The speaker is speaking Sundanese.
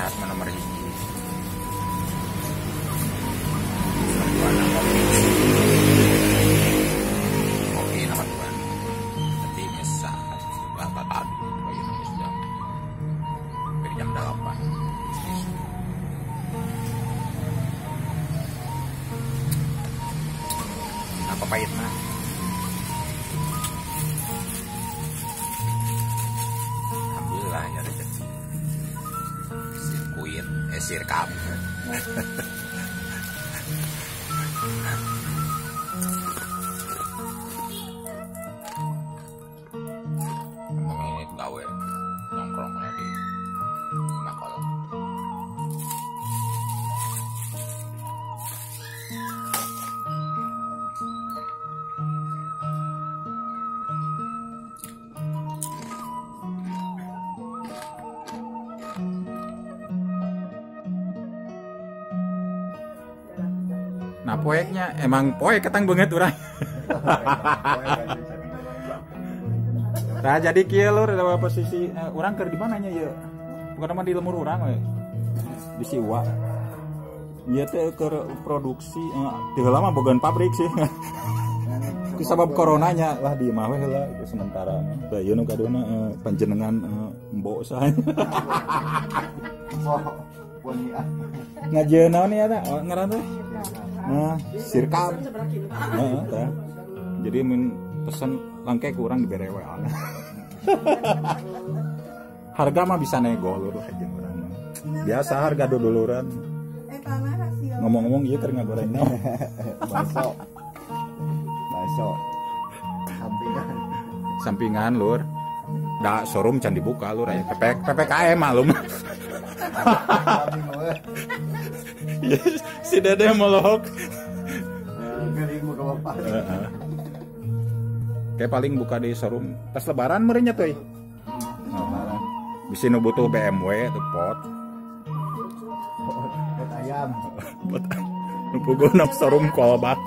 Beras mah nomor hiji. Nomor dua na kopi. Kopi nomor dua. Tapi bisa bapak tadi jam hampir jam 8. Apa pahit mah? Alhamdulillah ya rezeki. Sirkuit, sirkap. Menit gawe nongkrong lagi makol. Nah poeknya emang poek ketang banget urang. Nah jadi kieu lur dalam posisi urang keur di mananya ieu? Bukan mah di lemur urang we. Di Siwa. Ieu teh keur produksi teu heula mah bogaan pabrik sih. Ku sabab coronanya lah di imah we heula ieu sementara. Tah ieu nu kaduna panjenengan embok saha. Embok ponian. Ngajieun naon ieu teh? Ngaran teh? Nah, sirkap. Heeh, tah. Jadi mun pesen langke kurang dibere we. Harga mah bisa nego lur jeung urang mah. Biasa harga duduluran. Ngomong-ngomong ieu keur ngagoreng naon? Bakso. Bakso. Sampingan. Sampingan lur. Da showroom can dibuka lur aya PPKM malum. Si Dede melohok. Kayak paling buka di showroom pas lebaran merenya tuh. Bisa nu butuh BMW atau pot. Pot ayam. Pot. Nu puguh na showroom kolbak.